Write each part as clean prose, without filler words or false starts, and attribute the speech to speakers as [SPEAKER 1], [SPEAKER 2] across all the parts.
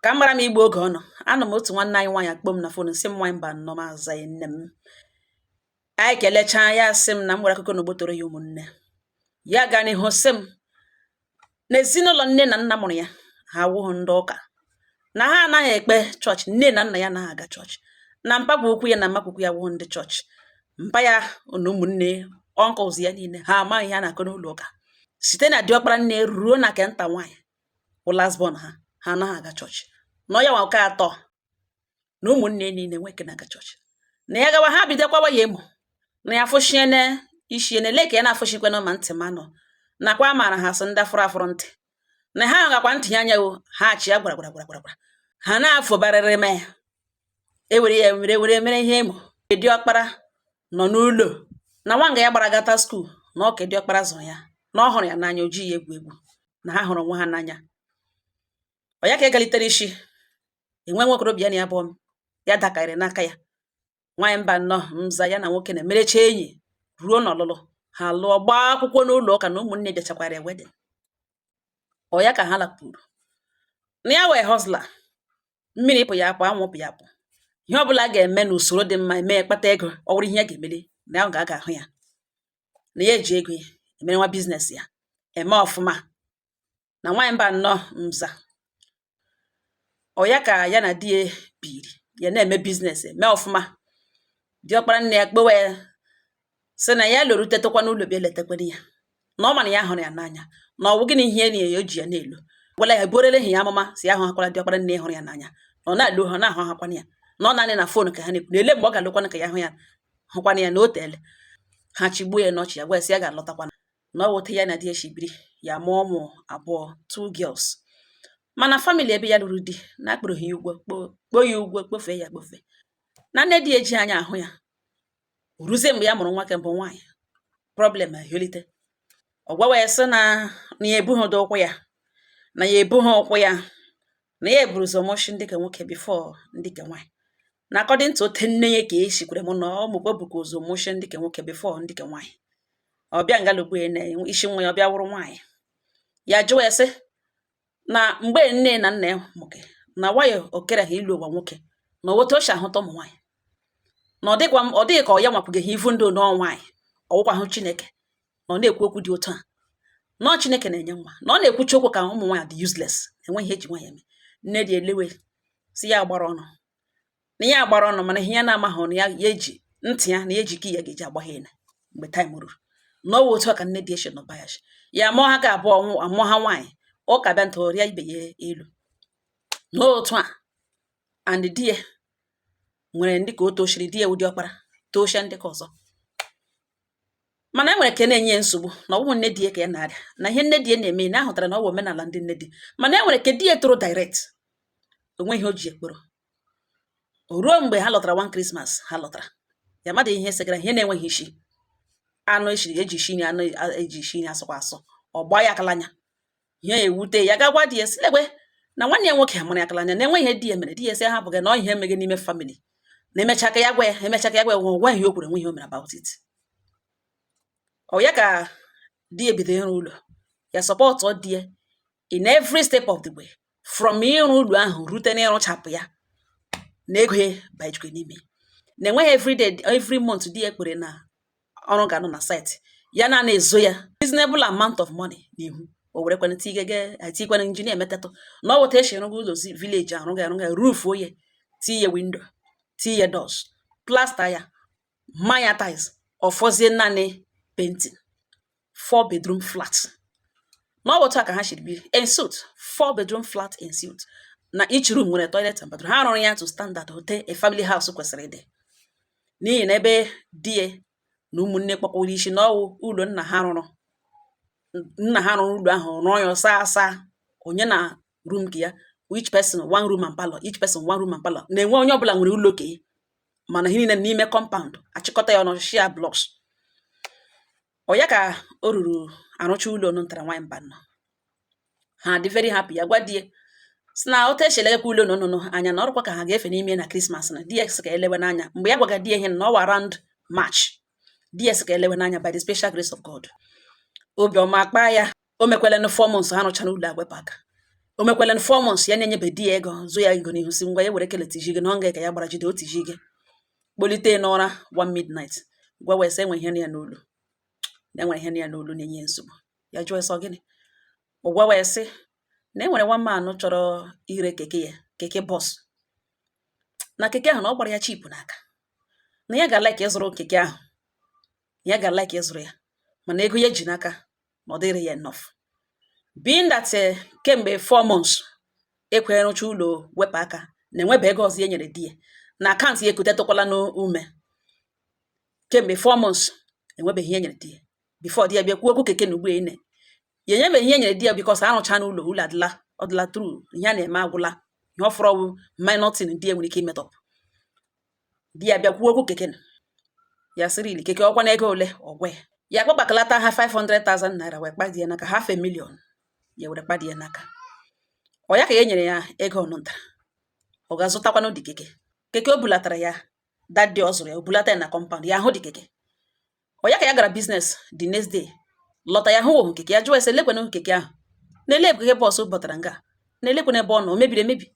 [SPEAKER 1] Ka m gbara m igbu oge ọnụ, anọ m otu nwanne anyị nwaanyị akpọ m na phone, sị m, "Nwaanyị mba nnọọ." M azaghị nne m. Anyị kelechaa ya, sị m na m nwere akụkọ na ogbotoro ya ụmụnne ya. Gaa n'ihu sị m na ezinụlọ nne na nna mụrụ ya, ha awụghị ndị ụka, na ha anaghị ekpe chọọchị. Nne na nna ya anaghị aga chọọchị, na mpakwa ukwu ya na mmakwukwu ya wụghị ndị chọọchị. Mpa ya na ụmụnne, uncles ya niile, ha amaghị ihe a na-akọ n'ụlọ ụka. Site na diọkpara nne ruo na ke nta nwaanyị wụ last born ha, ha anaghị aga chọọchị. Na ọ ya nwa nke atọ na ụmụnne niile nwoke na-aga chọọchị, na ya gawa, ha bidokwawa ya emo na ya fụshiene ishiene lee ka ya na-afụshikwana ma ntị ma nọ nakwa a maara ha sị ndị afụrụ afụrụ ntị na ha gakwa ntị ya anya o ha achị ya gwara gwara gwara gwara gwara, ha na-afụbarịrị me ya ewere ya were were mere ihe emo. Diọkpara nọ n'ụlọ na nwanga ya gbara gata school, na ọ ka diọkpara zụrụ ya, na ọ hụrụ ya n'anya, o jighị ya egwu egwu, na ha hụrụ onwe ha n'anya. Ọ ya ka egalitere isi enwe nwokorobịa na ya bụ ya dakarịrị n'aka ya. Nwaanyị mba nnọọ, nza ya na nwoke na-emerecha enyi ruo n'ọlụlụ, ha lụọ, gbaa akwụkwọ n'ụlọ ụka, na ụmụnne bịachakwara ya wedding. Ọ ya ka ha lakpuru na ya wee hustler, mmiri pụ ya apụ, anwụ pụ ya apụ, ihe ọbụla a ga-eme n'usoro dị mma eme kpata ego. Ọ wụrụ ihe ya ga-emeli na ya ga-aga ahụ ya na ya eji ego ya emere nwa business ya eme ọfụma. Na nwaanyị mba nnọọ, nza, ọ ya ka ya na di ya biri, ya na-eme business eme ọfụma. Diọkpara nne ya kpewe ya sị na ya lọrutetụkwa n'ụlọ, bịa letakwana ya, na ọ ma na ya hụrụ ya n'anya, na ọ wụ gịnị ihe na ya o ji ya na-elo gwala ya buorele ya amụma si ya hụ hakwara diọkpara nne ya hụrụ ya n'anya, na ọ na-alo ha na-ahụ hakwana ya, na ọ naanị na phone ka ha na-ekwu, na ele mgbe ọ ga-alụkwana ka ya hụ ya hụkwana ya, na o teele ha chigbuo ya n'ọchị. Ya gwa ya sị ya ga-alọtakwana, na ọ wụte ya na di ya shibiri ya mụọ ụmụ abụọ, two girls. Mana family ebe ya lụrụ di na akpụrụ ha ya ụgwọ, kpoo ya ụgwọ, kpofee ya kpofee, na nne di ya eji anya ahụ ya. O ruzie mgbe ya mụrụ nwa ke mbụ nwaanyị, problem ehiolite. Ọ gwawa ya sị na ya ebughị ụdị ụkwụ ya, na ya ebughị ụkwụ ya, na ya eburu ụzọ mụshi ndị ka nwoke before ndị ka nwaanyị, na according to ote nne ya ka esikwere m na ọ mụkwa bụkwa ụzọ mụshi ndị ka nwoke before ndị ka nwaanyị. Ọ bịa ngalugbu ya na isi nwa ya, ọ bịa wụrụ nwaanyị. Ya jụọ ya sị na mgbe nne na nna ya mụke na nwayọ okere ha ilu ụwa nwoke, na otu o si ahụta ụmụ nwaanyị, na ọ dịkwa ọ dịghị ka ọ ya nwakwugeghị ivu ndị nọọ nwaanyị ọwụkwa hụ Chineke na ọ na-ekwu okwu dị otu a, na ọ Chineke na-enye nwa, na ọ na-ekwuchi okwu ka ụmụ nwaanyị dị useless, enweghị ihe eji nwaanyị eme. Nne dị elewe si ya gbara ọnụ, na ya gbara ọnụ, mana ihe ya na-amaghị na ya ya eji ntị ya na ya eji ya ga-eji agba ha ene mgbe time ruru. Na ọ wụ otu a ka nne dị eche nọba ya ya mụọ ha ka abụọ amụọ ha nwaanyị, ụka bịa ntụgharịa ibe ya elu n'otu a. And di ya nwere ndị ka o tochiri di ya ụdị ọkpara tochie ndị ka ọzọ, mana e nwere ke na-enye ya nsogbu na ọ bụghị nne di ya ka ya na-arịa na ihe nne di ya na-eme, na ahụtara na ọ bụ omenala ndị nne di. Mana e nwere ke di ya toro direct, onwe ihe o ji ekporo. O ruo mgbe ha lọtara one Christmas, ha lọtara, ya mmadụ ihe segara ihe na-enweghị isi, anụ eshiri eji shi nri, anụ eji shi nri asụkwa asụ, ọ gbaa ya akalanya. Ihe ewute ya, gagwa di ya sị lekwe na nwanne ya nwoke amara ya akalanya na enwe ihe di ya mere. Di ya sị ha bụghị na ọ ihe emeghe n'ime family, na emecha ka ya gwa ya, emecha ka ya gwa ya, nwa ihe o kwuru, enwe ihe o mere about it. Ọ ya ka di ya bido ịrụ ụlọ, ya support di ya in every step of the way, from ịrụ ụlọ ahụ rute n'ịrụchapụ ya, na ego ya banyejikwa n'ime, na enweghị everyday, every month di ya kpere na ọrụ ga-anọ na site ya na na-ezo ya reasonable amount of money n'ihu o werekwana tigege etikwana engineer emetetụ na ọ wụta esi rụga ụlọ village, arụga arụga, roof oye, tinye window, tinye doors, plaster ya, manya tiles, ọfọzie naanị painting. Four bedroom flat, na ọ bụ otu a ka ha siri biri, en suite, four bedroom flat en suite, na each room nwere toilet and bathroom. Ha rụrụ ya to standard ote a family house kwesịrị ịdị, n'ihi na ebe di ya na ụmụnne kpọkwara isi na ọwụ ụlọ nna ha rụrụ. Nna ha rụrụ ụlọ ahụ, rụọ ya ọsa asa, onye na room nke ya, each person one room and parlour, each person one room and parlour, na-enwe onye ọbụla nwere ụlọ ke, mana ihe niile n'ime compound, achịkọta ya ọnụ, share blocks. Ọ ya ka o ruru arụcha ụlọ nụ ntara. Nwaanyị mba nọ, ha dị very happy. Ya gwa di ya sị na otu esi elegakwa ụlọ nụnụ anya, na ọrụkwa ka ha ga-efe n'ime na Christmas, na di ya sị ka elewe n'anya. Mgbe ya gwaga di ya ihe na ọwa around March, di ya sị ka elewe n'anya. By the special grace of God, obiọma kpaa ya, o mekwele na 4 months ha rụchara ụlọ, agwepụ aka. O mekwele 4 months ya na-enyebe di ya ego, zụ ya ego n'ihu, si ngwa, ya were kele tiji gị na ọ nga ka ya gbara jide o tiji gị kpolite n'ụra one midnight, gwa wee sị enwe ihe na ya n'olu, na enwere ihe na ya n'olu na-enye ya nsogbu. Ya jụọ sọ gịnị? Ọ gwa wee sị na e nwere one man chọrọ ire keke ya, keke bus, na keke ahụ na ọ gbara ya cheap n'aka, na ya ga-like ịzụrụ keke ahụ, ya ga-like ịzụrụ ya, mana ego ya ji n'aka na ọ dịrị ya enough, being that kemgbe 4 months ekweghị rụcha ụlọ, wepụ aka na enwebe ego ọzọ e nyere di ya na akaụntụ ya, ekutetụkwala n'ume. Kemgbe 4 months enwebeghị ihe e nyere di ya before di ya bịa kwuo okwu keke na ugbu a ine ya enyebeghị ihe e nyere di ya, because arụcha n'ụlọ, ụlọ adịla, ọ dịla through, ihe a na-eme agwụla, ihe ọ fọrọ wụ minor thing di ya nwere ike imetọpụ. Di ya bịa kwuo okwu keke na ya sịrị ili keke ọkwa na ego ole? Ọgwa ya, ya kpọkpakalata ha 500,000 naira wee kpadie ya n'aka, half a million ya were kpadie ya n'aka. Ọ ya ka e nyere ya ego ọnụntara, ọ ga-azụtakwanụ dị keke. Keke o bulatara ya that day, ọ zụrụ ya, o bulata ya na compound, ya ahụ dị keke. Ọ ya ka ya gara business the next day, lọta, ya hụ keke. Ya jụọ ese lekwenụ keke ahụ, na-ele keke bus bọtara nga, na-elekwenụ ebe ọ nọ, o mebiri emebi?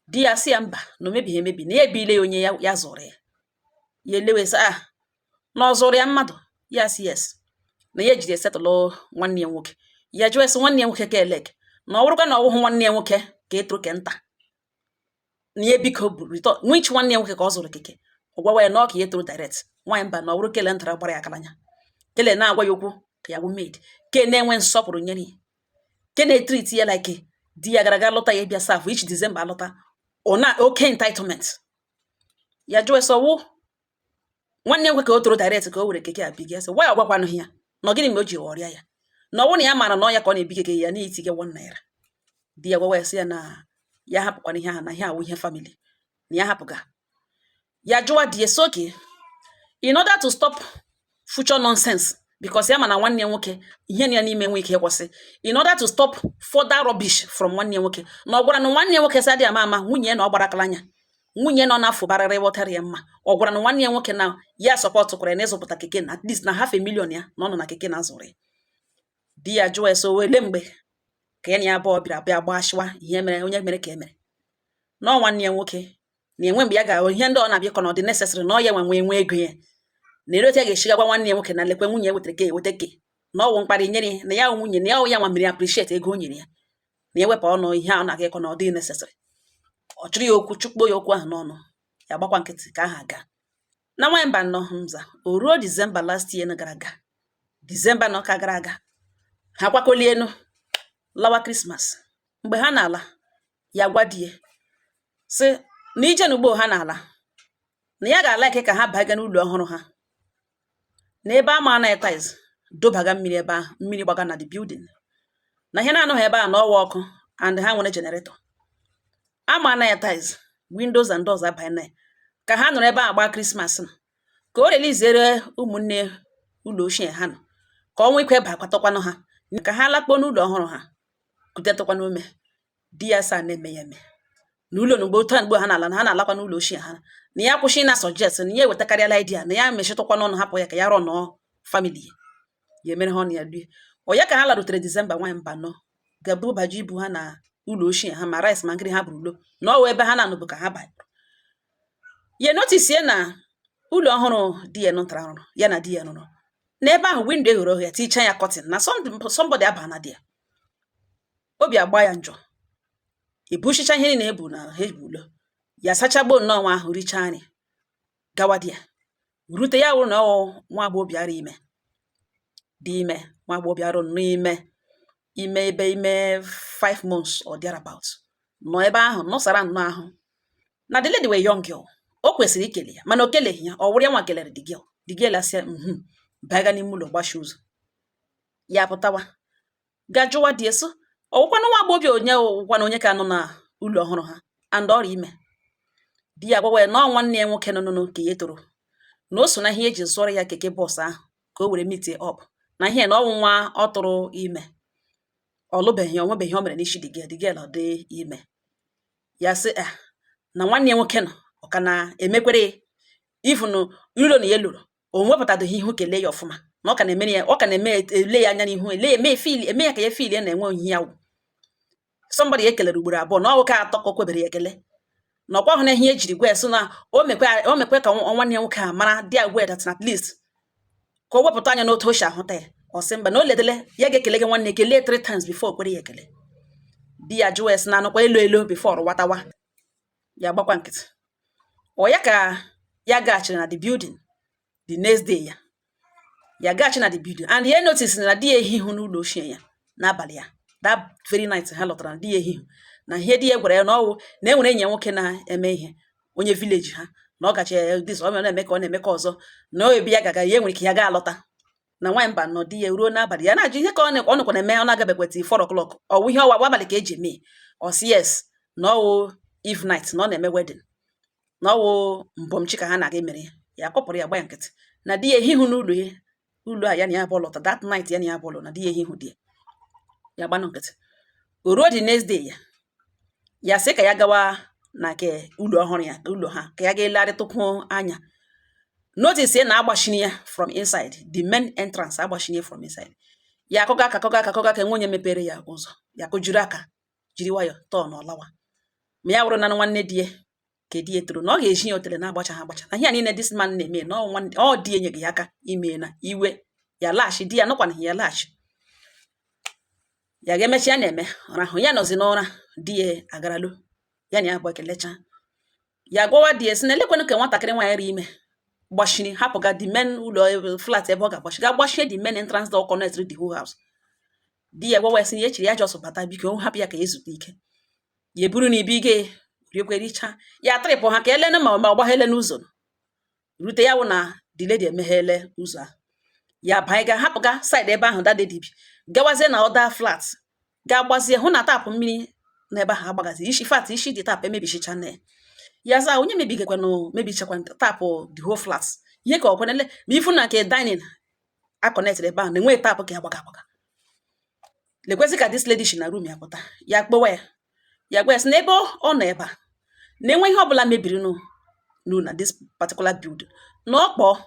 [SPEAKER 1] Di ya sị ya mba, na o mebighị emebi, na ya ebile ya onye ya ya zụrụ ya. Ya elewe sị ah, na ọ zụrụ ya mmadụ? Ya sị yes, na ya ejiri esetụlụ nwanne ya nwoke. Ya jụọ ese nwanne ya nwoke ka elek, na ọ bụrụkwa na ọ wụhụ nwanne ya nwoke ka etoro ke nta, na ya biko bụ return which nwanne ya nwoke ka ọ zụrụ keke. Ọ gwawa ya na ọ ka ya toro direct nwaanyị mba, na ọ bụrụ kele ntara gbara ya akalanya, kele na-agwa ya okwu ka ya bụ maid, ke na-enwe nsọpụrụ nyere ya, ke na-etreat ya like di ya gara aga lụta ya, bịa serve each December alọta, ọ na oke entitlement. Ya jụọ ese ọwụ nwanne ya nwoke ka o toro direct ka o were keke a biga. Ya sị why ọ gwakwanụghị ya, na ọ gịnị ma o ji ghọrịa ya, na ọ bụrụ na ya maara na ọ ya ka ọ na-ebi keke ya na-etige 1 naira. Di ya gwawa ya sị ya na ya hapụkwana ihe ahụ, na ihe awụ ihe family, na ya hapụga ya. Jụwa di ya sị okay, in order to stop future nonsense, because ya ma na nwanne ya nwoke ihe na ya n'ime nwe ike ịkwụsị, in order to stop further rubbish from nwanne ya nwoke, na ọ gwara na nwanne ya nwoke sị adịghị ama ama nwunye ya na ọ gbara akala anya nwunye nọ n'afọ barịrị ghọtara ya mma. Ọ gwara na nwanne ya nwoke na ya supportkwara ya na ịzụpụta keke, na at least na half a million ya na ọ nọ na keke na azụrụ ya. Di ya jụọ ya so wele mgbe ka ya na ya abụọ bịara bịa gbashiwa ihe mere onye mere ka e mere na ọ nwanne ya nwoke na-enwe mgbe ya ga ihe ndị ọ na-abịa kọ na ọ dị necessary na ọ ya nwe nwe nwe ego ya na ere otu ya ga-esi gwa nwanne ya nwoke na lekwe nwunye ya wetara ke eweta ke na ọwụ mkparị nyere ya, na ya wụ nwunye na ya wụ ya nwa mere appreciate ego o nyere ya, na ewepụ ọnụ ihe a ọ na-aga ịkọ na ọ dịghị necessary. Ọ chụrụ ya okwu, chụkpuo ya okwu ahụ n'ọnụ, ya gbakwa nkịtị ka aha aga na nwaanyị mba nnọọ nza. O ruo December last year gara aga, December na ọka gara aga, ha kwakọlienu lawa Christmas. Mgbe ha na-ala, ya gwa di ya sị na ije n'ugbo ha na-ala, na ya ga-alike ka ha baga n'ụlọ ọhụrụ ha, na ebe ama na tiles dobaga mmiri, ebe ahụ mmiri gbaga na the building, na ihe na-anọghị ebe a na ọwa ọkụ, and ha nwere generator ama na ya tiles, windows and doors abanye na ya, ka ha nọrọ ebe a gbaa Christmas, na ka o releasere ụmụnne ụlọ ochie ha nọ, ka ọnwa ikwe bakwatakwanụ ha, ka ha lakpuo n'ụlọ ọhụrụ ha, kutetụkwanụ ume. Di ya sa na-eme ya eme na ụlọ n'ugbo otu a mgbe ha na-ala, na ha na-alakwa n'ụlọ ochie ha, na ya kwụsị na suggest, na ya ewetakarịala idea, na ya mechitụkwa n'ọnụ, hapụ ya ka ya rụọ nọọ family ya, ya emere ha ọnụ ya rie. Ọ ya ka ha larutere December, nwaanyị mba nọ ga-ebubaji ibu ha na ụlọ ochie ha, ma rice ma nkiri ha buru ulo na ọwụ ebe ha na-anọbụ ka ha banyere. Ya notice na ụlọ ọhụrụ di ya nụtara rụrụ, ya na di ya rụrụ, n'ebe ahụ window eghere oghe, tichaa ya curtain, na somebody aba na di ya. Obi agba ya njọ, ebuchicha ihe niile ebu na ha ebu ulo ya, sachagbo nnọọ nwa ahụ, richaa nri, gawa di ya rute. Ya wụrụ na ọ nwa agbọghọbịa ara ime dị ime, nwa agbọghọbịa arụ nnọọ ime ime ebe ime 5 months or thereabout, nọ ebe ahụ nọsara nnọọ ahụ. Na the lady were young girl, o kwesịrị ikele ya, mana o keleghị ya. Ọ wụrụ ya nwa kelere the girl. The girl asị ya baga n'ime ụlọ, gbachi ụzọ. Ya pụtawa ga jụwa di eso ọwụkwanụ nwa agbọghọbịa onye wụkwanụ onye ka nọ na ụlọ ọhụrụ ha and ọrịa ime. Di ya gwawa ya na ọ nwanne ya nwoke nọ nụnụ ka ya toro, na o so na ihe eji zụọrọ ya keke bus ahụ ka o were meet up na ihe na ọwụ nwa ọ tụrụ ime, ọ lụbeghị, o nwebeghị o mere n'isi the girl. The girl ọ dị ime. Ya sị ah, na nwanne ya nwoke nọ ọ ka na-emekwere ya even ụlọ na ya lụrụ, o nwepụtadoghị ihu kelee ya ọfụma, na ọ ka na-emere ya, ọ ka na-eme ele ya anya n'ihu, ele ya eme feel, eme ya ka ya feel ya na-enwe ohihi ya wụ. Somebody ekelere ugboro abụọ na ọ nwoke atọ ka o kwebere ya ekele, na ọkwa hụ na ihe ejiri gwa ya sị na o mekwe ka nwanne ya nwoke a mara dị aware that na at least ka o wepụta anya n'otu o si ahụta ya. Ọ sị mba, na o ledele ya ga-ekele gị nwanne, kelee three times before o kwere ya ekele. Di ya jụọ ya sị na anụkwa elu elu before rụwatawa ya, gbakwa nkịtị. Ọ ya ka ya gaghachiri na the building the next day, ya gaghachi na the building and ya notice na di ya ehihu n'ụlọ ochie ya n'abalị ya. That very night ha lọtara na di ya ehihu, na ihe di ya gwara ya na ọwụ na enwere enyi ya nwoke na-eme ihe, onye village ha, na ọ gacha this, ọ na-eme ka ọ na-eme ka ọzọ, na o ebe ya gaga, ya nwere ike ya ga alọta. Na nwaanyị mba nọ di ya ruo n'abalị ya na-ajụ ihe ka ọ nọkwa na-eme, ọ na-agabekwetị 4 o'clock, ọ wụ ihe ọwa abalị ka eji eme. Ọ sị yes, na ọwụ eve night, na ọ na-eme wedding, na ọwụ mbọmchi ka ha na-aga emere ya. Ya kọpụrụ ya, gba ya nkịtị na di ya ehihu n'ụlọ ya, ụlọ a ya na ya bụ lọta that night, ya na ya bụ lọ na di ya ehihu di ya, ya gbanụ nkịtị. O ruo the next day, ya sị ka ya gawa na nke ụlọ ọhụrụ ya, ụlọ ha, ka ya ga elegharịtụkwuo anya. Notice na agbachiri ya from inside, the main entrance agbachiri ya from inside. Ya akụga aka, akụga aka, akụga aka, enwe onye mepere ya ụzọ. Ya kụjuru aka, jiri nwayọ tọọ na ọlawa. Ma ya wụrụ na nwanne di ya ka di ya toro na ọ ga-eji ya otele na-agbacha ha agbacha na ihe a niile this man na-eme, na ọ nwanne ọ di enyeghị ya aka ime na iwe ya laghachi di ya nọkwana ya laghachi. Ya ga-emechi ya na-eme rahụ, ya nọzi n'ụra, di ya agaralu ya na ya bụ ekelecha. Ya gwawa di ya sị na elekwanụ ka nwatakịrị nwaanyị ri ime gbachiri hapụga the main ụlọ flat ebe ọ ga-agbachi, ga gbachie the main entrance door connect the whole house. Di ya gwawa ya sị na ya echiri ya just bata, biko hapụ ya ka ya ezute ike. Ya eburu na ibe ige riekwe richa ya trịpụ ha ka elene ma ọ gbaghele n'ụzọ rute ya wụ na the lady emeghele ụzọ ahụ. Ya banye ga hapụga side ebe ahụ that lady bi, gawazie na other flat, ga gbazie hụ na tap mmiri n'ebe ahụ agbagazi isi fat isi dị tap emebichicha na ya. Ya za onye mebigakwanụ mebichakwa tap the whole flat, ihe ka ọkwanele ma ifu na nke dining a connected ebe ahụ na enweghị tap ka ya gbaga agbaga. Lekwezi ka this lady si na room ya pụta. Ya kpọwa ya, ya gwa ya sị na ebe ọ nọ ebe a na enwe ihe ọbụla mebiri nụ nụ na this particular building, na ọ kpọọ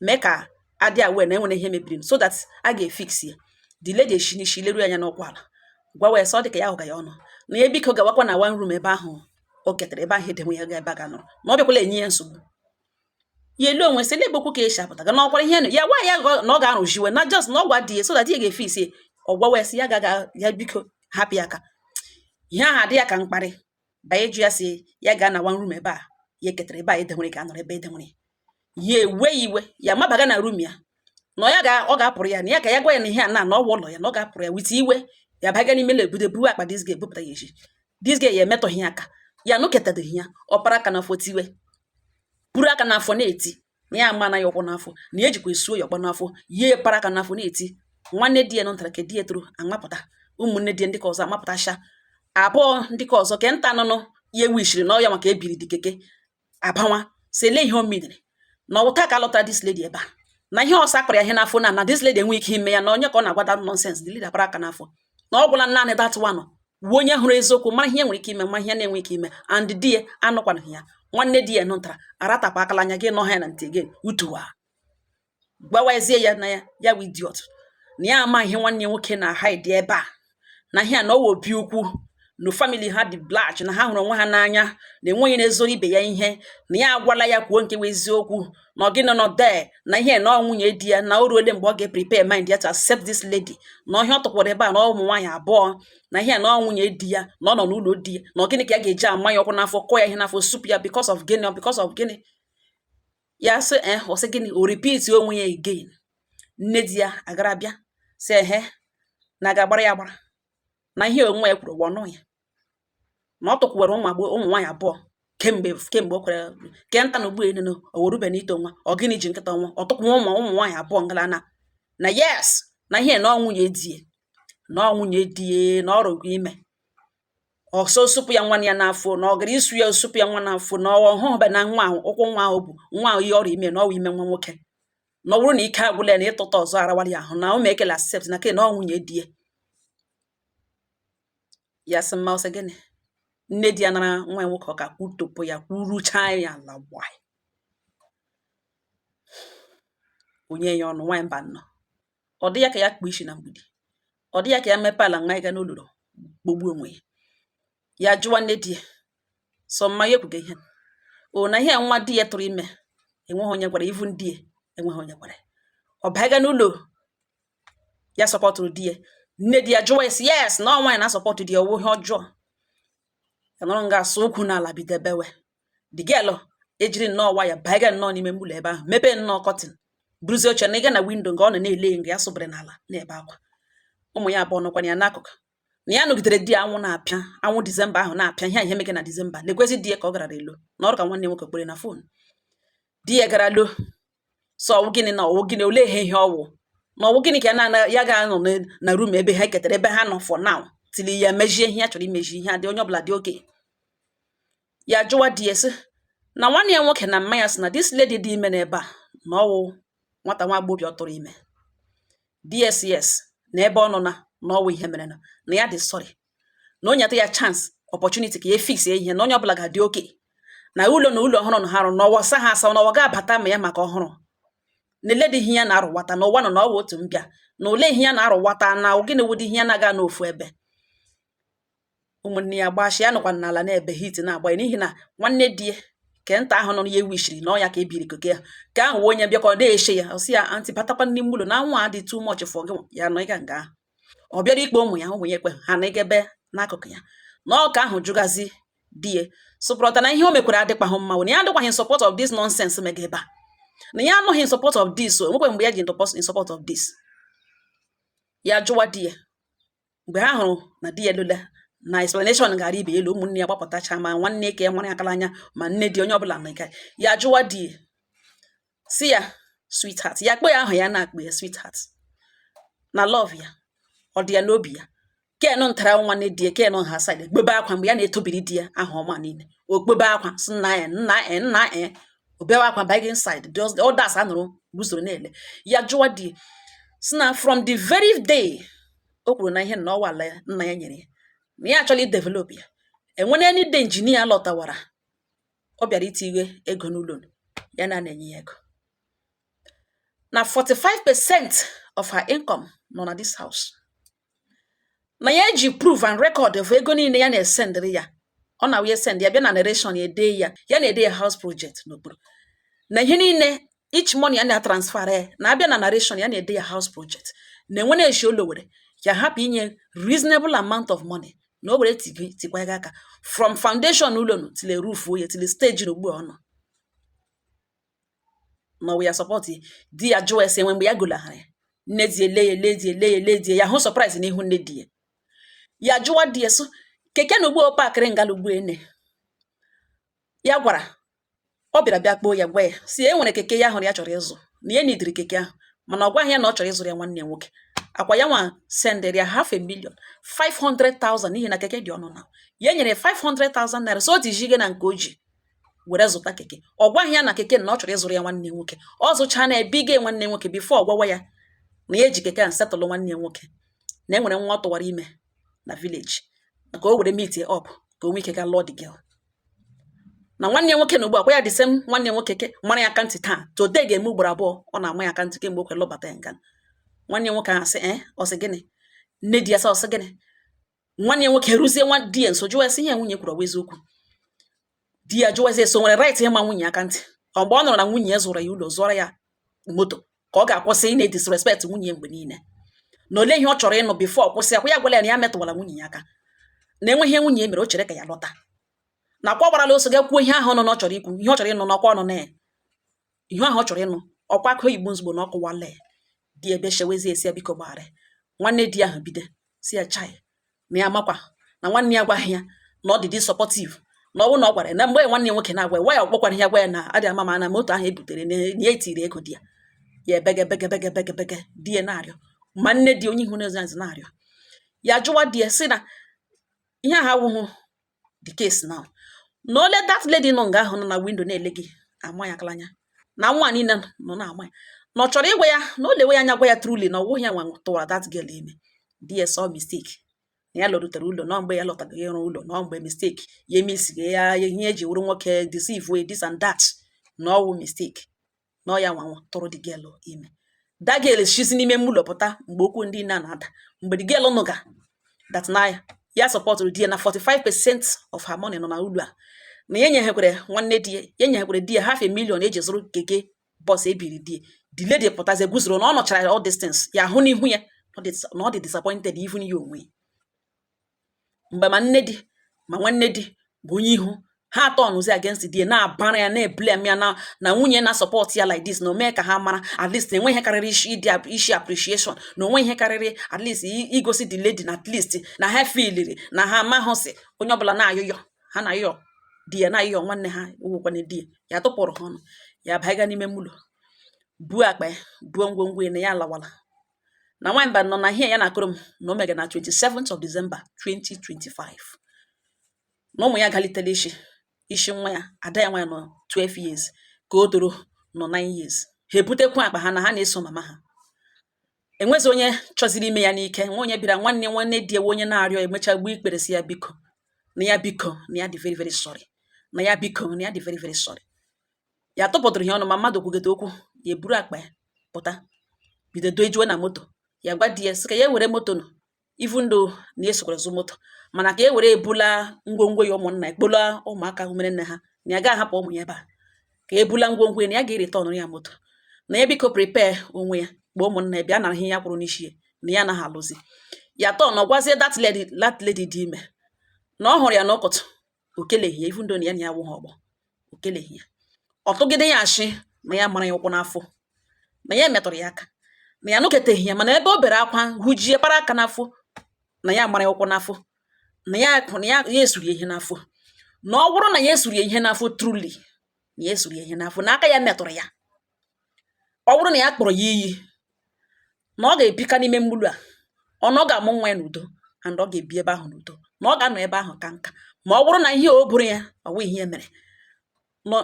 [SPEAKER 1] mee ka adị aware na enwere ihe mebiri so that a ga-efix ya. The lady eshi n'isi leruo anya n'ụkwụ ala, gwawa ya sị ọ dị ka ya hụga ya ọnụ, na ya biko gawakwa na one room ebe ahụ o ketere ebe ahụ edenwe ya ga ebe a ga nọrọ, na ọ bịakwala enye ya nsogbu. Ya elu onwe sị n'ebe okwu ka esi apụta ga na ọkwara ihe ya gwa ya na ọ ga-arụziwe na just na ọ gwa di ya so that ya ga-efix ya. Ọ gwawa ya sị ya gaga, ya biko hapụ ya aka. Ihe ahụ adị ya ka mkparị banye jụ ya sị ya gaa na one room ebe a ya ketere ebe a edenwere ka a nọrọ ebe edenwere ya. Ewe iwe, ya mabaga na room ya na ya ga ọ ga-apụrụ ya na ya ka ya gwa ya na ihe a na ọ wụ ụlọ ya, na ọ ga-apụrụ ya with iwe. Ya baga n'ime ụlọ, ebudo buwe akpa this girl ebupụta ya echi. This girl ya emetọghị ya aka, ya nụketadoghị ya, ọ para aka n'afọ tiwe, buru aka n'afọ na-eti na ya ama na ya ụkwụ n'afọ, na ya ejikwa esuo ya ọkpọ n'afọ. Ya para aka n'afọ na-eti. Nwanne di ya nọtara ka di ya toro amapụta, ụmụnne di ya ndị ka ọzọ amapụtasha abụọ, ndị ka ọzọ ke nta nụnụ ya ewishiri na ọ ya maka ebiri dị keke abanwa si ele ihe o mere na ọwụta ka alọtara this lady ebe a, na ihe ọsọ akpara ya ihe n'afọ na this lady enwe ike ime ya na onye ka ọ na-agwa that nonsense. The lady apara aka n'afọ na ọ gwụla naanị that one wuo onye hụrụ eziokwu mara ihe nwere ike ime ma ihe na-enwe ike ime. And di ya anụkwanaghị ya, nwanne di ya nụtara aratapụ akala anya gị nọ ha ya na ntị again utuwa gbawazie ya na ya ya wụ idiot, na ya ama ihe nwanne ya nwoke na hide ebe a, na ihe a na ọwa obi ukwu na family ha dị large, na ha hụrụ onwe ha n'anya, na enweghị na-ezoro ibe ya ihe, na ya agwala ya kwuo nke wụ eziokwu, na ọ gịnị nọ there, na ihe na ọ nwunye di ya, na o ruole mgbe ọ ga-prepare mind ya to accept this lady, na ọhịa ọ tụkwara ebe a na ụmụ nwaanyị abụọ, na ihe na ọ nwunye di ya, na ọ nọ n'ụlọ di ya, na ọ gịnị ka ya ga-eji ama ya ọkụ n'afọ, kụọ ya ihe n'afọ, supu ya because of gịnị, because of gịnị? Ya sị eh, ọ sị gịnị, o repeat onwe ya again. Nne di ya agara bịa sị ehe, na ga-agbara ya agbara na ihe onwe ya kwuru ụwa ọnụ ya, na ọ tụkwara ụmụ agbọghọ ụmụ nwaanyị abụọ kemgbe o kwere ke nta na ugbu enu o werube na ito nwa, ọ gịnị ji nkịta nwa ọ tụkwa ụmụ nwaanyị abụọ ngala na yes, na ihe na ọ nwunye die, na ọ nwunye die, na ọ rụgo ime ọsọ sụpụ ya nwa ya n'afọ, na ọ gara isu ya sụpụ ya nwa n'afọ, na ọ hụbe na nwa ahụ ụkwụ nwa ahụ bụ nwa ahụ ihe ọrịa ime, na ọ wụ ime nwa nwoke, na ọ bụrụ na ike agwụla ya na ịtụta ọzọ arawara ya ahụ, na o ekele accept na ke na ọ nwunye die ya. Sị mma, ọsị gịnị? Nne di ya nara nwa ya nwoke ọ ka kwutopụ ya, kwuruchaa ya ala gbaa onye ya ọnụ. Nwaanyị mba nnọọ, ọ dị ya ka ya kpuo isi na mgbidi, ọ dị ya ka ya mepee ala nwa ya ga n'olulu gbogbuo onwe ya. Ya jụwa nne di ya, sọ mma ya ekwuga ihe o na ihe a nwa di ya tụrụ ime, enweghị onye gwara even di ya, enweghị onye gwara ya. Ọ baiga n'ụlọ ya supportụrụ di ya. Nne di ya jụwa ya sị yes, na ọ nwaanyị na-asupport di ya, ọwụ ihe ọjọọ. Ya nọrọ nga asụ okwu n'ala, bido bewe. The girl ejiri nnọọ nwayọ baiga nnọọ n'ime ụlọ ebe ahụ, mepee nnọọ curtain, buruzie oche na ịga na window nga ọ nọ na-ele nga ya sụbịrị n'ala na-ebe akwa. Ụmụ ya abụọ nọkwana ya n'akụkụ. Na ya nọgidere di ya, anwụ na-apịa, anwụ Disemba ahụ na-apịa ihe a, ihe mege na Disemba. Lekwezi di ya ka ọ gara elo na ọrụ ka nwanne nwoke kpere na phone. Di ya gara lo so ọwụ gịnị na ọwụ gịnị, olee ihe ọwụ na ọwụ gịnị ka ya na ya ga-anọ na room ebe ha ketara, ebe ha nọ for now, till ya mejie ihe ya chọrọ imeji, ihe adị onye ọbụla dị oke. Ya jụwa di ya sị na nwanne ya nwoke na mma ya sị na this lady dị ime n'ebe a, na ọwụ nwata nwa agbọghọbịa ọ tụrụ ime. Di ya sị yes, na ebe ọ nọ na ọwụ ihe mere na ya dị sorry, na o nyeta ya chance, opportunity ka ya fix ihe, na onye ọbụla ga-adị oke na ụlọ na ụlọ ọhụrụ na ha arụ n'ọwa sa ha asa, n'ọwa ga-abata ma ya maka ọhụrụ na eledi ihe ya na-arụwata n'ụwa nọ na ọwa otu mbịa na ole ihe ya na-arụwata na gịnị wụdị ihe ya na-aga n'ofu ebe. Ụmụnne ya gbashi ya nọkwa n'ala na-ebe hit na-agba ya, n'ihi na nwanne di ya ke nta ahụ nọ na ya wishiri na ọ ya ka ebiri koke ya ka ahụ wee onye bịakọ na-eshe ya. Ọ sị ya, "Aunty, batakwa n'ime ụlọ na anwụ a dị too much for gị." Ya nọ ịga nga ahụ, ọ bịara ikpe ụmụ ya, ụmụ ya ekwe ha na ịgebe n'akụkụ ya na ọka ahụ. Jụgazi di ya sụpụrụta na ihe o mekwara adịkwaghị mma, na ya adịkwaghị in support of this nonsense mega ebe a, na ya anọghị in support of this. O nwekwe mgbe ya ji in support of this. Ya jụwa di ya mgbe ha hụrụ na di ya lole na explanation gara ibe elu, ụmụnne ya gbapụtacha, ma nwanne ka ya nwere akala anya, ma nne di, onye ọbụla na nke ya. Jụwa di ya si ya, "Sweetheart," ya kpọ ya ahụ, ya na-akpọ ya sweetheart, na love ya ọ dị ya n'obi ya. Ken ntara nwanne di ya, ken ha side gbebe akwa mgbe ya na-etobiri di ya aha ọma niile. O kpebe akwa sị nna ya, nna e, nna e, o bewe akwa banye inside. The others anụrụ guzoro na-ele ya. Jụwa di ya sị na from the very day o kwuru na ihe na ọwa ala ya nna ya nyere ya, na ya achọla idevelop ya, enwere any day engineer lọtawara, ọ bịara itinye ego n'ụlọ ya na na-enye ya ego, na 45% of her income nọ na this house, na ya eji proof and record of ego niile ya na-esendịrị ya. Ọ na wee send ya bịa na narration, ya ede ya, ya na-ede ya house project n'okpuru, na ihe niile, each money ya na-transfer ya na-abịa na narration, ya na-ede ya house project, na enwe na-eshi ụlọ were ya hapụ inye reasonable amount of money na o were tikwa ya aka from foundation ụlọ nụ till roof ya, till stage na ugbu a ọ nọ na ya support di ya. Jụọ ese enwe mgbe ya golaghara ya. Nne di ele ya, ele di, ele ya, ele di ya, hụ surprise n'ihu nne di ya. Ya jụwa di ya sị keke na ugbu a pakịrị ngala ugbu ene ya gwara ọ bịara bịa kpoo ya, gwa ya si e nwere keke ya hụrụ ya chọrọ ịzụ, na ya nidiri keke ahụ, mana ọ gwaghị ya na ọ chọrọ ịzụrụ ya nwanne ya nwoke. Akwa ya nwa sendịrị ya half a million, 500,000, n'ihi na keke dị ọnụ na ya nyere 500,000 naira, so o tijige na nke o ji were zụta keke. Ọ gwaghị ya na keke na ọ chọrọ ịzụrụ ya nwanne ya nwoke. Ọ zụcha na ebige nwanne nwoke before ọ gwawa ya na ya eji keke a settle nwanne ya nwoke, na e nwere nwa ọ tụwara ime na village, ka o were meet up, ka o nwee ike ga lụọ the girl na nwanne ya nwoke. Na ugbu a kwa ya, the same nwanne ya nwoke ke mara ya aka ntị taa, today ga-eme ugboro abụọ ọ na-ama ya aka ntị kemgbe o kwere lụbata ya nga. Nwanne ya nwoke ahụ sị eh, ọ sị gịnị? Nne di ya sị, ọ sị gịnị? Nwanne ya nwoke ruzie nwa di ya nso, jụwa ya sị ihe nwunye kwuru ọ bụ eziokwu? Di ya jụwazie so nwere right ịma nwunye aka ntị. Ọ mgbe ọ nụrụ na nwunye ya zụrụ ya ụlọ, zụọrọ ya moto, ka ọ ga-akwụsị ị na-edisrespect nwunye ya mgbe niile, na ole ihe ọ chọrọ ịnụ before ọ kwụsị. Akwa ya gwala ya na ya metụwala nwunye ya aka, na enweghị ihe nwunye ya mere, o chere ka ya lọta, na akwa gbarala oso ga kwuo ihe ahụ nọ na ọ chọrọ ikwu, ihe ọ chọrọ ịnụ n'ọkwa ọnụ na ya, ihe ahụ ọ chọrọ ịnụ ọkwa aka oyibo nzugbo na ọkụwala ya. Di ya bịa shewezi esi ya biko gbaghara. Nwanne di ahụ bido si ya chai, na ya makwa na nwanne ya agwaghị ya na ọ dị dị supportive, na ọ bụrụ na ọ gwara ya na mgbe nwanne ya nwoke na-agwa ya nwa ya, ọ kpọkwara ya gwa ya na adị ama ma na moto ahụ ebutere na ya etiri ego di ya. Ya ebege bege bege bege bege, di ya na-arịọ, ma nne di onye ihu n'ezi azụ na-arịọ ya. Jụwa di ya sị na ihe ahụ awụghụ the case now, na ole that lady nọ nga ahụ nọ na window na-ele gị ama ya akala anya, na nwa niile nọ na-ama ya, na ọ chọrọ ịgwa ya na o lewe ya anya, gwa ya truly na ọ wụghị ya nwa tụwara that girl ime. Di ya saw mistake na ya lọrutere ụlọ nọ mgbe ya lọtaga ịrụ ụlọ nọ mgbe mistake ya emesighị ya ihe eji wuru nwoke deceive wey this and that, na ọwụ mistake na ọ ya nwa tụrụ the girl ime. That girl shizi n'ime ụlọ pụta mgbe okwu ndị na na-ada, mgbe the girl nụga that na Ya supportụrụ di ya na 45% of her money nọ na ụlọ a, na ya nyeghekwere nwanne di ya, ya nyeghekwere di ya half a million eji zụrụ keke bus ebiri di ya. The lady pụtazie guzoro na ọ nọchara all distance ya hụ n'ihu ya na ọ dị disappointed, even ya onwe ya. Mgbe ma nne di ma nwanne di bụ onye ihu ha atọ nụzi against di ya, na-abara ya, na-eblame ya na nwunye na support ya like this, na o mee ka ha mara at least enwe ihe karịrị isi ịdị isi appreciation, na onwe ihe karịrị at least igosi the lady na at least na ha feeliri na ha amahụsị. Onye ọbụla na-ayụyọ ha, na-ayụyọ di ya, na-ayụyọ nwanne ha wụkwana di ya. Ya tụpụrụ ha ọnụ, ya baiga n'ime ụlọ, buo akpa ya, buo ngwongwo ya, na ya alawala. Na nwaanyị mba nọ na ihe ya na-akụrụ m na o mega na 27th of December 2025, na ụmụ ya galitela isi isi. Nwa ya, ada ya nwaanyị, nọ 12 years, ka o toro nọ 9 years. Ha ebutekwa akpa ha na ha na-eso mama ha. Enwezi onye chọziri ime ya n'ike. Nwa onye bịara, nwanne nwanne di ewe onye na-arịọ, emecha gbuo ikpere, si ya biko, na ya biko, na ya dị very very sorry, na ya biko, na ya dị very very sorry. Ya tụpụtụrụ ihe ọnụ ma mmadụ kwugete okwu, ya eburu akpa ya pụta, bido dojuo na moto. Ya gwa di ya sị ka ya were moto nọ, even though na esokwara zụ moto, mana ka e were ebula ngwongwo ya, ụmụnna ekpola ụmụaka umere nne ha, na ya ga-ahapụ ụmụ ya ebe a, ka ebula ngwongwo ya, na ya ga-ereturn ya moto, na ya biko prepare onwe ya, kpọọ ụmụnna ya bịa nara ihe ya kwụrụ n'isi ya, na ya anaghị alụzi ya. Tọ na gwazie that lady dị ime na ọ hụrụ ya n'ụkụtụ, o keleghị ya, even though na ya na ya wụghị ọgbọ, o keleghị ya. Ọ tụgide ya ashị na ya mara ya ụkwụ n'afọ, na ya metụrụ ya aka, na ya nụketeghị ya, mana ebe o bere akwa hụjie kpara aka n'afọ, na ya mara ya ụkwụ n'afọ, na ya esuru ya ihe n'afọ, na ọ bụrụ na ya esuru ya ihe n'afọ truly, na ya esuru ya ihe n'afọ, na aka ya metụrụ ya, ọ bụrụ na ya kpọrọ ya iyi, na ọ ga-ebika n'ime mgbulu a, ọ na ọ ga-amụ nwa ya n'udo, and ọ ga-ebi ebe ahụ n'udo, na ọ ga-anọ ebe ahụ ka nka. Ma ọ bụrụ na ihe o buru ya, ọ wụ ihe mere nọ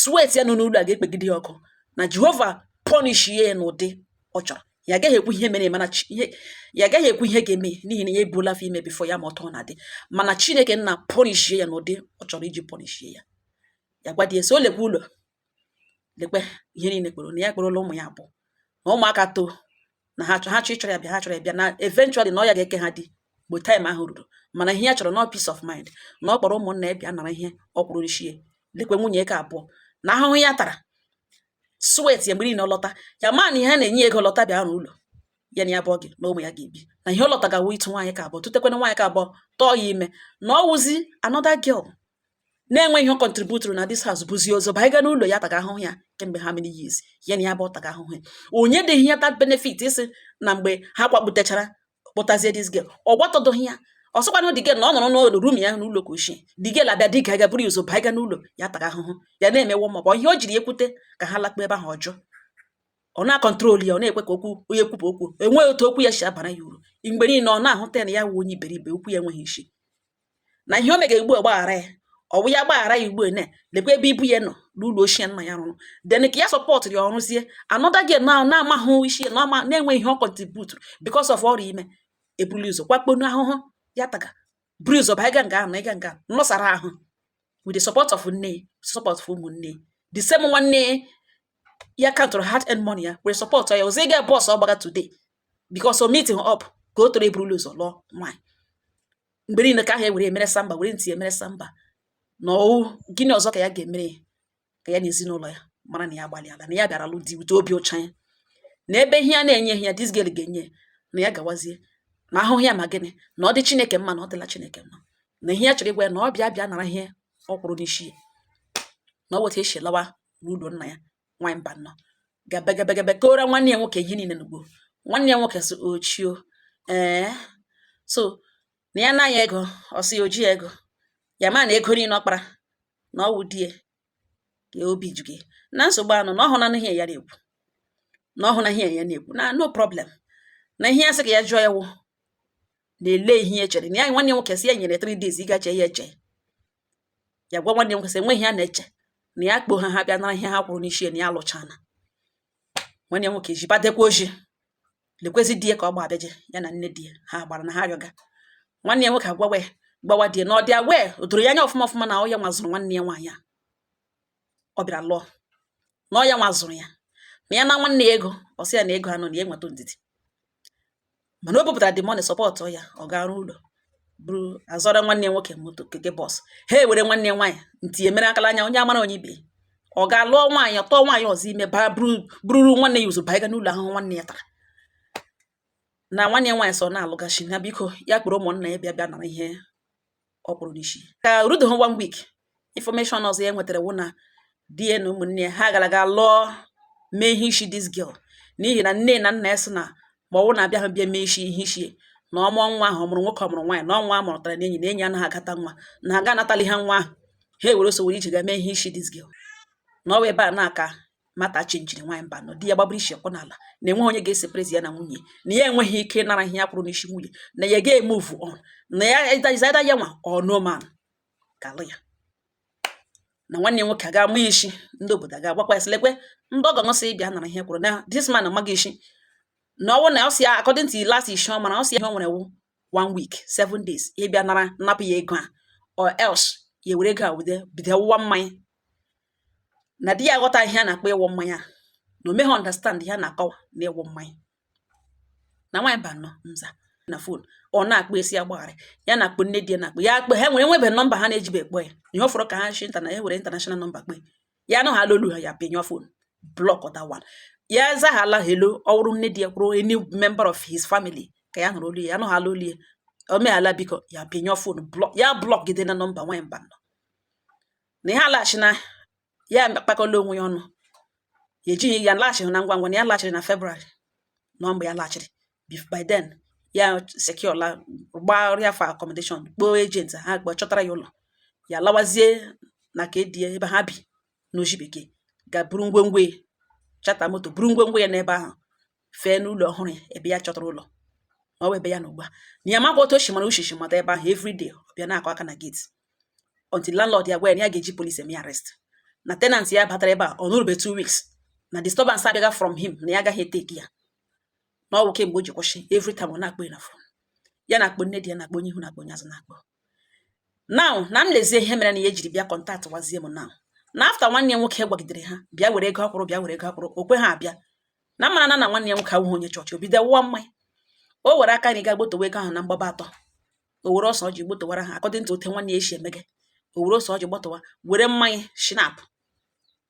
[SPEAKER 1] sweat ya nọ n'ụlọ a ga-ekpegide ya ọkụ, na Jehova punish ya n'ụdị ọ chọrọ. Ya agaghị ekwu ihe mere, mana ihe ya agaghị ekwu ihe ga-eme, n'ihi na ya ebuola afọ ime before ya ma ọtọ na-adị, mana Chineke nna punish ya n'ụdị ọ chọrọ iji punish ya. Ya gwa di ya sị o lekwa ụlọ, lekwe ihe niile kporo, na ya kporola ụmụ ya abụọ, na ụmụaka too, na ha chọ ha chọ ịchọrọ ya bịa, ha chọrọ ya bịa, na eventually na ọ ya ga-eke ha di mgbe time ahụ ruru, mana ihe ya chọrọ na peace of mind, na ọ kpọrọ ụmụnna ya bịa nara ihe ọ kwụrụ n'isi ya. Lekwe nwunye ka abụọ na ahụhụ ya tara, sweat ya mgbe niile ọ lọta, ya ma na ihe a na-enye ego lọta bịa n'ụlọ ya, na ya bụ gị na ụmụ ya ga-ebi, na ihe ọ lọta ga-awụ ịtụ nwaanyị ka abụọ, tụtekwana nwaanyị ka abụọ, tọọ ya ime, na ọ wụzi another girl na-enwe ihe ọ contributuru na this house, bụzi ọzọ banye n'ụlọ ya taga ahụhụ ya kemgbe how many years, ya na ya bụ taga ahụhụ ya. Onye dịghị ya that benefit isi na mgbe ha kwakputechara kpọtazie this girl, ọ gwatọdụghị ya. Ọ sịkwanụ the girl na ọ nọrọ n'ụlọ room ya n'ụlọ ka ochie, the girl abịa dị ga buru ụzọ banye n'ụlọ ya taga ahụhụ ya, na-emewo maọbụ ihe o jiri ekwute ka ha lakpo ebe ahụ ọjọọ. Ọ na-acontrol ya, ọ na-ekwe ka okwu onye kwupụ okwu enweghị otu okwu ya si abara ya uru. Mgbe niile ọ na-ahụta ya na ya wụ onye iberibe, okwu ya enweghị isi, na ihe o mega ugbu a gbaghara ya, ọ bụ ya gbaghara ya ugbu a, na lekwa ebe ibu ya nọ n'ụlọ ochie nna ya rụrụ, then ka ya supportụrụ ya, ọrụzie another girl na na-amahụ isi ya, na ama na-enweghị ihe ọ contribute because of ọrịa ime, ebuli ụzọ kwakponu ahụhụ ya taga, buru ụzọ baa ịga nga ahụ na ịga nga nọsara ahụ with the support of nne, support of ụmụnne, the same nwanne ya countụrụ hard earned money ya were support ya ọzọ ịga bọs ọ gbaga today because o meeting up ka o toro eburula ụzọ lụọ nwaanyị. Mgbe niile ka ahụ e were emere samba, were ntị emere samba, na ọwụ gịnị ọzọ ka ya ga-emere ya, ka ya na ezinụlọ ya mara na ya agbalịala, na ya bịara lụ di wute obi ụcha ya, na ebe ihe a na-enyeghị ya, this girl ga-enye ya, na ya gawazie na ahụhụ ya. Ma gịnị na ọ dị Chineke mma, na ọ dịla Chineke mma, na ihe ya chọrọ ịgwa ya, na ọ bịa bịa nara ihe ọ kwụrụ n'isi ya, na ọ weta esi lawa n'ụlọ nna ya. Nwaanyị mba nnọọ gabegabegebe kora nwanne ya nwoke ihe niile n'ugbo. Nwanne ya nwoke sị ochio ee, so na ya anaghị ego, ọ sị ya oji ego ya, ma na ego niile ọ kpara na ọ wụ di ya ka obi ju gị na nsogbu anụ, na ọ hụ na ihe ya na-ekwu, na ọ hụ na ihe ya na-ekwu na no problem, na ihe ya sị ka ya jụọ ya wụ na-ele ihe ya chere na ya. Nwanne ya nwoke sị ya nyere 3 days ịga chee ya eche. Ya gwa nwanne ya nwoke sị enweghị ya na-eche, na ya kpoo ha, ha bịa nara ihe ha kwụrụ n'isi ya, na ya alụchana. Nwanne ya nwoke jibadekwa oji lekwezi di ya ka ọ gba abịaje ya na nne di ya ha gbara na ha arịọga. Nwanne ya nwoke agwawa ya, gbawa di ya na ọ dị aware, o doro ya anya ọfụma ọfụma na ọ ya nwa zụrụ nwanne ya nwaanyị a ọ bịara lụọ, na ọ ya nwa zụrụ ya, na ya na nwanne ya ego. Ọ sị ya na ego anọ na ya enweta ndidi, mana o bupụtara the money support ya, ọ ga-arụ ụlọ. Buru azọrọ nwanne ya nwoke moto, keke bus. Ha ewere nwanne ya nwaanyị ntị emere akala anya onye amara onye ibe. Ọ ga-alụọ nwaanyị, tọọ nwaanyị ọzọ ime, baa bururu nwanne ya ụzọ banye n'ụlọ ahụhụ nwanne ya tara. Na nwanne ya nwaanyị sọ na-alụgachi na biko ya kpọrọ ụmụnna ya bịa bịa nara ihe ọ kpụrụ n'isi. Ka rudo one week, information ọzọ ya nwetara wụ na di ya na ụmụnne ya ha gara ga lụọ, mee ihe isi this girl, n'ihi na nne na nna ya sị na ma ọ wụ na-abịa ha bịa mee isi ihe isi na ọmụọ nwa ahụ, ọ mụrụ nwoke, ọ mụrụ nwaanyị, na ọnwa a mụrụtara na enyi na enyi anaghị agata nwa na ha ga anatali ha nwa ahụ. Ha ewere so were ije ga mee ihe isi this girl. Na ọ wụ ebe a na-aka mata chenjiri. Nwaanyị mba nọ di ya gbaburu isi kwụ n'ala na enweghị onye ga-eseparate ya na nwunye, na ya enweghị ike ịnara ihe ya kwụrụ n'isi nwunye, na ya ga-emove on, na ya is either ya nwa or no man ga-alụ ya. Na nwanne ya nwoke aga ama isi, ndị obodo ga-agbakwa ya sị lekwe ndị ọgọ ṅụsị bịa nara ihe kwụrụ na this man amaghị isi na ọwụ na ọ sị ya, according to last isi ọ mara, ọ sị ihe o nwere wụ one week, 7 days, ịbịa nara napụ ya ego a, or else ya were ego a wide bido wụwa mmanya. Na di ya aghọta ihe a na-akpọ ịwụ mmanya, na o meghị understand ihe a na-akọwa na ịwụ mmanya. Na nwaanyị ba nọ nza na phone, ọ na-akpọ esi agbaghara ya, na-akpọ nne di ya, na-akpọ ya, akpọ ha nwere enwebe nọmba ha na-ejibe ekpọ ya. Ihe ọ fọrọ ka ha shi nta na e were international number kpe ya, nụ ha lolu ha, ya pịnyụọ phone, block that one. Ya zaghala hello, ọ wụrụ nne di ya, kwụrụ any member of his family ka ya nụrụ olu ya, ya nụ ha olu ya, o meghala biko, ya pịnyụọ phone, block ya, block gide na nọmba. Nwaanyị mba nọ na ihe alaghachi na ya kpakọla onwe ya ọnụ, ya ejighị ya laghachiri na ngwa ngwa, na ya laghachiri na February nọ. Mgbe ya laghachiri, by then ya secure la, gbaa for accommodation, kpọọ agent ha, kpọọ chọtara ya ụlọ. Ya lawazie na ka edie ebe ha bi n'oji bekee, ga buru ngwongwo ya, chata moto, buru ngwongwo ya n'ebe ahụ, fee n'ụlọ ọhụrụ ya ebe ya chọtara ụlọ. Na ọ bụ ebe ya na ugbu a, na ya makwa otu o si mara uchichi mata ebe ahụ. Everyday ọ bịa na-akụ aka na gate until landlord ya gwa ya na ya ga-eji police eme ya arrest, na tenant ya batara ebe a ọ nụrụbe 2 weeks, na disturbance abịaga from him, na ya agaghị eteki ya. Na ọ bụ kemgbe o ji kwụsị, every time ọ na-akpọ ya na phone, ya na-akpọ nne di ya, na-akpọ onye ihu, na-akpọ onye azụ, na-akpọ. Now na m lezie ihe mere na ya ejiri bịa contact wazie m now, na after nwanne ya nwoke gwagidere ha bịa were ego akwụrụ, bịa were ego akwụrụ, o kwe ha abịa. Na mara na na nwanne ya nwoke awụghị onye chọọchị. O bido wụwa mmanya, o were aka nri ga gbotowa ego ahụ na mgbaba atọ, o were ọsọ ọjị gbotowara ha, according to ote nwanne ya esi emege. O were ose ọjị gbọtọwa, were mmanya schnapps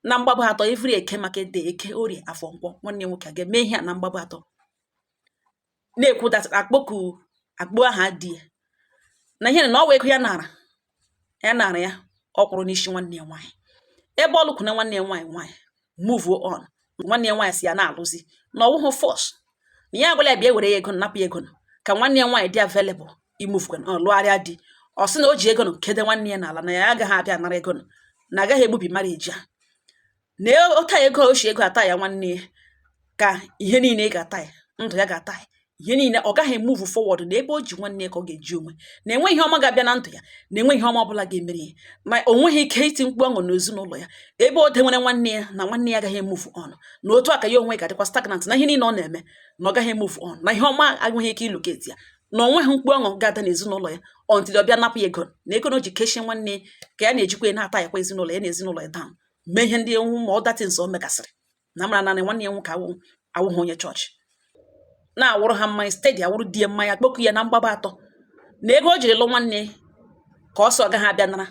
[SPEAKER 1] na mgbaba atọ every Eke market day, Eke, Orie, Afọ, Nkwọ. Nwanne ya nwoke ga-eme ihe a na mgbaba atọ, na-ekwu that akpọku akpọ aha di ya na ihe na ọwa ego ya nara, ya nara ya, ọ kwụrụ n'isi nwanne ya nwaanyị. Ebe ọ lụkwụ na nwanne ya nwaanyị, nwaanyị move on. Nwanne ya nwaanyị si ya na-alụzi na ọwụhụ force, na ya agwala ya bịa were ya ego, napụ ya ego ka nwanne ya nwaanyị dị available imove kwen ọ lụgharịa di. Ọ sị na o ji ego nụ kede nwanne ya n'ala, na ya agaghị abịa nara ego nụ, na agaghị egbubi marriage a, na ụta ego o shi ego ata ya nwanne ya, ka ihe niile ị ga-ata ya, ndụ ya ga-ata ya ihe niile, ọ gaghị move forward na ebe o ji nwanne ya ka ọ ga-eji onwe, na enwe ihe ọma ga-abịa na ndụ ya, na enwe ihe ọma ọbụla ga-emere ya, na o nweghị ike iti mkpu ọṅụ n'ezinụlọ ya ebe o denwere nwanne ya, na nwanne ya agaghị move on, na otu a ka ya onwe ga-adịkwa stagnant na ihe niile ọ na-eme, na ọ gaghị move on, na ihe ọma enweghị ike ilocate ya, na o nweghị mkpu ọṅụ ga-ada n'ezinụlọ ya until ọ bịa napụ ya ego, na ego na o ji kechie nwanne ya ka ya na-ejikwa ya na-ata yakwa ezinụlọ ya na ezinụlọ ya down, mee ihe ndị ma other things o megasịrị. Na mara na nwanne ya nwoke awụ awụghị onye chọọchị, na-awụrụ ha mmanya steady, awụrụ di ya mmanya, kpọkụ ya na mgbaba atọ, na ego o jiri lụ nwanne ka ọsọ gaghị abịa nara,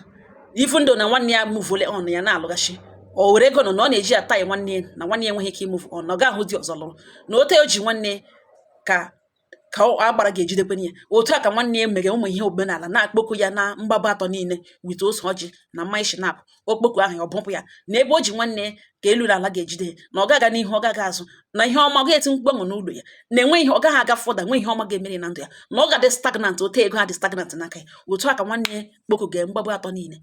[SPEAKER 1] even though na nwanne ya movele on, ya na-alụghachi, o were ego nọ na ọ na-eji ata ya nwanne ya, na nwanne ya enweghị ike imove on, na ọ ga-ahụ di ọzọ lụrụ, na ote o ji nwanne ka ka agbara ga-ejidekwenye ya. Otu a ka nwanne ya mere ụmụ ihe omenala na-akpọku ya na mgbaba atọ niile with ose ọjị na mmanya schnapps, okpoko ahụ ọ bụpụ ya, na ebe o ji nwanne ya ka elu na ala ga-ejide ya, na ọ gaghị n'ihu, ọ gaghị azụ, na ihe ọma ọ gaghị eti mkpu ọṅụ n'ụlọ ya, na enwe ihe ọ gaghị aga further, nwe ihe ọma ga-emere na ndụ ya, na ọ ga-adị stagnant otu ego ha dị stagnant n'aka ya. Otu a ka nwanne ya kpoko ga mgbaba atọ niile.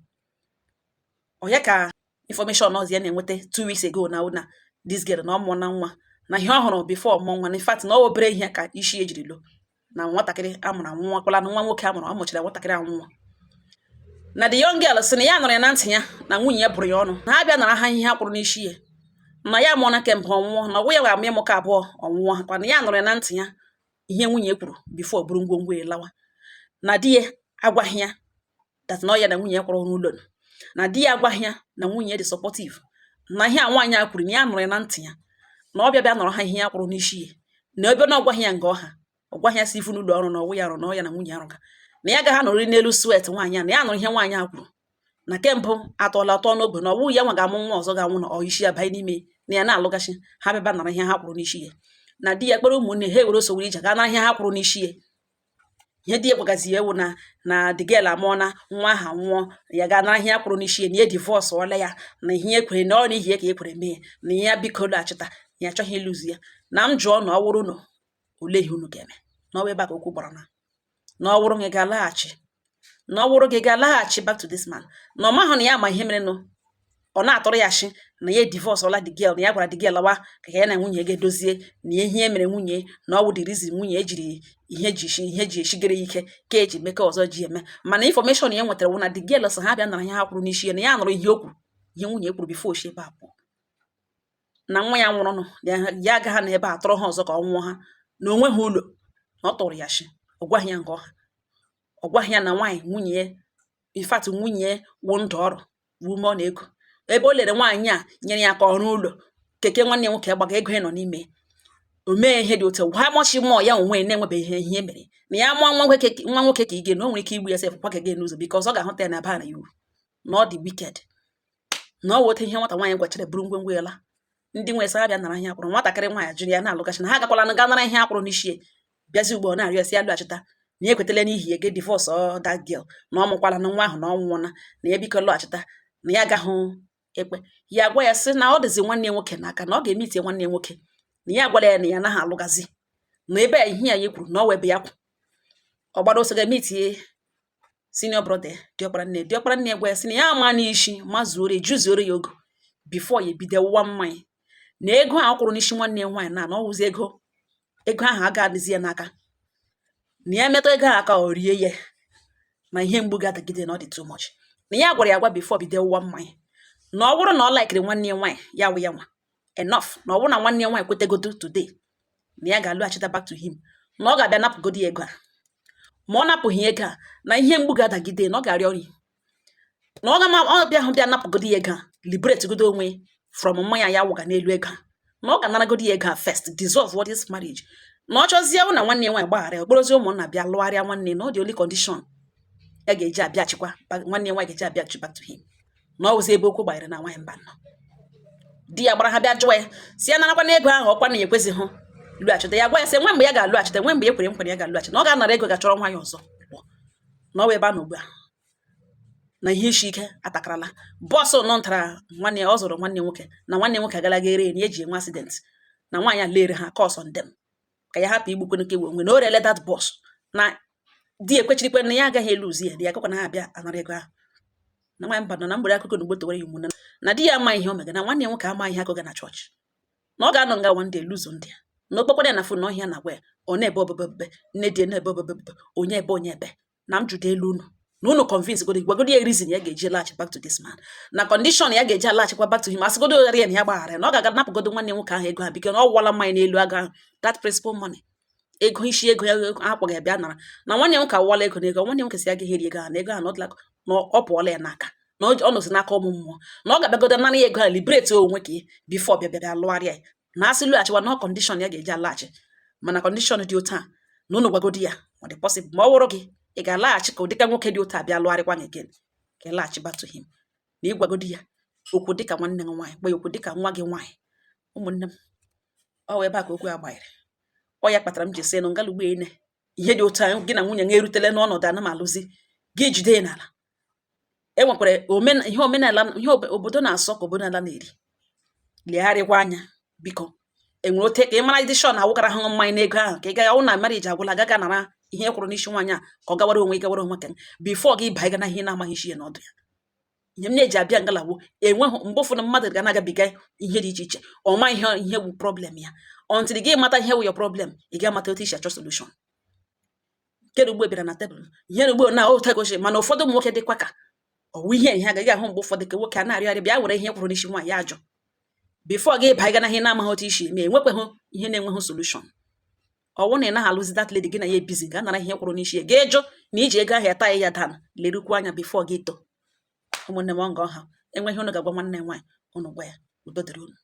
[SPEAKER 1] Ọ ya ka information ọzọ ya na-enweta 2 weeks ago na na this girl na ọ mụọ na nwa, na ihe ọ hụrụ before ọmụọ nwa, na in fact na ọ obere ihe ka isi ejiri lo na nwatakịrị amụrụ anwụọkwala, na nwa nwoke amụrụ, amụchara nwatakịrị anwụọ. Na the young girl sị na ya nụrụ ya na ntị ya na nwunye ya bụrụ ya ọnụ, na ha bịa nara ha ihe ha kwụrụ n'isi ya, na ya mụọ na kemgbe ọnwụọ, na ọgwụ ya ga-amụ ịmụ ka abụọ ọnwụọ kwa. Na ya nụrụ ya na ntị ya ihe nwunye kwuru before buru ngwongwo ya lawa, na di ya agwaghị ya that na ọ ya na nwunye ya kwụrụ n'ụlọ, na di ya agwaghị ya na nwunye ya dị supportive, na ihe a nwaanyị a kwuru na ya nụrụ ya na ntị ya, na ọ bịa bịa nọrọ ha ihe ya kwụrụ n'isi ya, na ebe na ọ gwaghị ya nga ọha, ọ gwaghị ya si ifu n'ụlọ ọrụ na ọwụ ya arụ, na ọ ya na nwunye arụ ga Na ya agaghị anọrị n'elu sweat nwaanyị a, na ya nụrụ ihe nwaanyị a kwuru na kembụ atọọla atọ n'ogbe, na ọwụ ya nwa ga-amụ nwa ọzọ ga-anwụ na ọ isi ya banye n'ime, na ya na-alụgachi ha bịaba nara ihe ha kwụrụ n'isi ya. Na di ya kpere ụmụnne ha ewere sowere ije gaa nara ihe ha kwụrụ n'isi ya. Ihe di ya gwagazi ya ewu na the girl amụọ na nwa ahụ nwụọ, ya ga nara ihe ya kwụrụ n'isi ya, na ya divorce ọla ya, na ihe ekwere na ọ n'ihi ya ka e kwere mee na ya biko laghachita, na ya achọghị ịlụzi ya. Na m jụọ na ọ wụrụ na olee ihe unu ga-eme? Na ọ bụ ebe a ka okwu gbara, na ọ wụrụ gị ga-alaghachi, na ọ wụrụ gị ga-alaghachi back to this man, na ọ mahụ na ya ma ihe mere nụ. Ọ na-atụrụ ya shi na ya divorce ọla the girl, na ya gwara the girl lawa ka ya na nwunye ga-edozie, na ihe mere nwunye na ọ wụ the reason nwunye ejiri ihe ji shi ihe ji eshigere ya ike ka eji meke ọzọ ji eme. Mana information ya nwetara wụ na the girl sị ha bịa nara ihe ha kwuru n'isi ya, na ya nụrụ ihe o kwuru, ihe nwunye kwuru before o shi ebe a pụọ, na nwa ya nwụrụnụ ya agaghị na ebe a tụrụ ha ọzọ ka ọ nwụọ ha na onwe ha ụlọ. Na ọ tụrụ ya shi, ọ gwaghị ya nke ọha, ọ gwaghị ya na nwaanyị nwunye ya, in fact nwunye ya wụ ndụ ọrụ wụ ume ọ na-eko ebe o lere nwaanyị a nyere ya aka ọrụ ụlọ keke nwanne ya nwoke gbaga ego ya nọ n'ime o mee ihe dị otu how much more ya onwe ya na-enwebeghị ihe mere na ya mụọ nwa nwoke, nwa nwoke ka ige na o nwere ike igbu ya sef kwa kege n'ụzọ, because ọ ga-ahụta ya na bara ya uru, na ọ dị wicked, na ọ weta ihe nwata nwaanyị gwachara buru ngwongwo ya la. Ndị nwe sị abịa nara ihe akwụrụ. Nwatakịrị nwaanyị jụrụ ya na-alụgachi na ha agakwala ga nara ihe akwụrụ n'isi ya. Bịazi ugbo ọ na-arịọ sị ya lọghachita, na ya ekwetala n'ihi ya ga divorce ọ that girl, na ọ mụkwala na nwa ahụ na ọ nwụọna, na ya biko lọghachita, na ya agaghị ekwe. Ya gwa ya sị na ọ dịzi nwanne ya nwoke n'aka, na ọ ga-eme itie nwanne ya nwoke, na ya gwara ya na ya anaghị alụgazi na ebe a ihe ya ya kwuru na ọ wụ ebe ya kwụ. Ọ gbara ọsọ ga meetie senior brother, diọkpara nne. Diọkpara nne gwa ya sị na ya ama n'isi mazuoro juzuoro ya ogo before ya ebido wụwa mmanya, na ego a ọ kwụrụ n'isi nwanne ya nwaanyị na ọ wụzi ego, ego ahụ aga adịzi ya n'aka, na ya metụ ego ahụ aka ọ rie ya, na ihe mgbu ga-adagide, na ọ dị too much. Na ya gwara ya agwa before bido wụwa mmanya, na ọ bụrụ na ọ likeri nwanne ya nwaanyị ya wụ ya nwa enough, na ọ bụrụ na nwanne ya nwaanyị kwetegodo today na ya ga-alụghachita back to him, na ọ ga-abịa napụgodi ya ego a. Ma ọ napụghị ego a, na ihe mgbu ga-adagide, na ọ ga-arịọ ọrịa, na ọ ga ọ bịa hụ bịa napụgodi ya ego a, liberate godo onwe from mmanya ya wụga n'elu ego a, na ọ ga-anaragodi ya ego a first, dissolve what is marriage, na ọ chọzie hụ na nwanne ya nwaanyị gbaghara ya, okporozi ụmụnna bịa lụgharịa nwanne, na ọ dị only condition ya ga-eji abịachikwa nwanne ya nwaanyị ga-eji abịachi back to him. Na ọ wụzi ebe okwu gbanyere na nwaanyị mba nọ. Di ya gbara ha bịa jụọ ya si ya narakwa n'ego ahụ ọkwa na ya ekwezighị lụghachite. Ya gwa ya sị nwe mgbe ya ga-alụghachite, nwe mgbe ya kwere nkwa ya ga-alụghachite, na ọ ga-anara ego ga-achọrọ nwaanyị ọzọ pụọ. Na ọ wụ ebe a nọ ugbu a na ihe isi ike atakarala bus nọ ntara nwanne ya ọ zụrụ nwanne nwoke, na nwanne nwoke agalaga ere na eji enwe accident, na nwaanyị a lere ha curse on them ka ya hapụ igbukwe nke onwe, na o rele that bus. Na di ekwechirikwe na ya agaghị eluzi ya, di ya agakwa na ha abịa anara ego ahụ. Na nwaanyị mba nọ na mgbere akụkọ na ugbo towere ya ụmụnne, na di ya amaghị ihe o mega, na nwanne ya nwoke amaghị ihe akụga na chọọchị, na ọ ga-anọ nga one day luzo ndị ya, na okpokwana ya na phone na ọhịa na-agwa ya ọ na-ebe obebe obebe nne di ya na-ebe obebe obebe onye ebe onye ebe. Na m jude elu unu na unu convince godi gwagodi ya reason ya ga-eji laghachi back to this man, na condition ya ga-eji alaghachikwa back to him, asịgodo ghara ya na ya gbaghara ya, na ọ ga-aga napụgodo nwanne nwoke ahụ ego ha biko, na ọ wụọla mmanya n'elu agụ ahụ, that principal money, ego isi ego ya akpọghị ya bịa nara, na nwanne nwoke awụọla ego n'ego. Nwanne nwoke si agaghị eri ego ahụ, na ego ahụ na ọ dịla na ọ pụọla ya n'aka, na ọ nọzi n'aka ụmụ mmụọ, na ọ ga-abịagodo nara ya ego ha, liberate onwe ka before bịa bịa bịa lụgharịa ya, na asị lụghachiwa na ọ condition ya ga-eji alaghachi. Mana condition dị otu a na unu gwagodi ya ọ dị possible. Ma ọ wụrụ gị, ị ga-alaghachi ka ụdịka nwoke dị otu a bịa lụgharịkwa gị again, ka ị laghachi back to him, na ịgwagodi ya okwu dịka nwanne gị nwaanyị, gwa ya okwu dịka nwa gị nwaanyị. Ụmụnne m, ọ wụ ebe a ka okwu a gbanyere. Ọ ya kpatara m ji sị nụ ngalugbo ene ihe dị otu a gị na nwunye gị erutele n'ọnọdụ anụmalụzi gị jide ya n'ala. E nwekwara ihe omenala, ihe obodo na-asọ ka omenala na-eri. Legharịkwa anya biko, enwere ote ka ị mara dị sure na awụkara ha mmanya n'ego ahụ, ka ị gaghị ọwụ na marriage agwụla agaga nara ihe kwụrụ n'isi nwaanyị a ka ọ gawara onwe gawara onwe ka before gị banye na ihe na-amaghị isi ya n'ọdụ ya. Ihe m na-eji abịa ngalaba enweghị mgbe ụfọdụ mmadụ ga na-agabiga ihe dị iche iche, ọ ma ihe bụ problem ya until gị mata ihe wụ your problem, ị ga-amata otu isi achọ solution. Nke ugbo bịara na tebụl ihe ugbo na otu egosi, mana ụfọdụ ụmụ nwoke dịkwa ka ọwụ ihe agaghị ahụ. Mgbe ụfọdụ ka nwoke a na-arịọ arịọ bịa were ihe kwụrụ n'isi nwaanyị ya ajụ before gị banye na ihe na-amaghị otu isi eme, enwekweghị ihe na-enweghị solution. Ọwụ na ị naghị alụzi that lady, gị na ya ebizi ga nara ihe kwụrụ n'isi ya ga-ejụ na iji ego ahụ ata ya dan. Lerukwu anya before gị too. Ụmụnne m, ọ nga ọha enweghị unu ga-agwa nwanne nwaanyị unu gwa ya. Udo dịrị unu.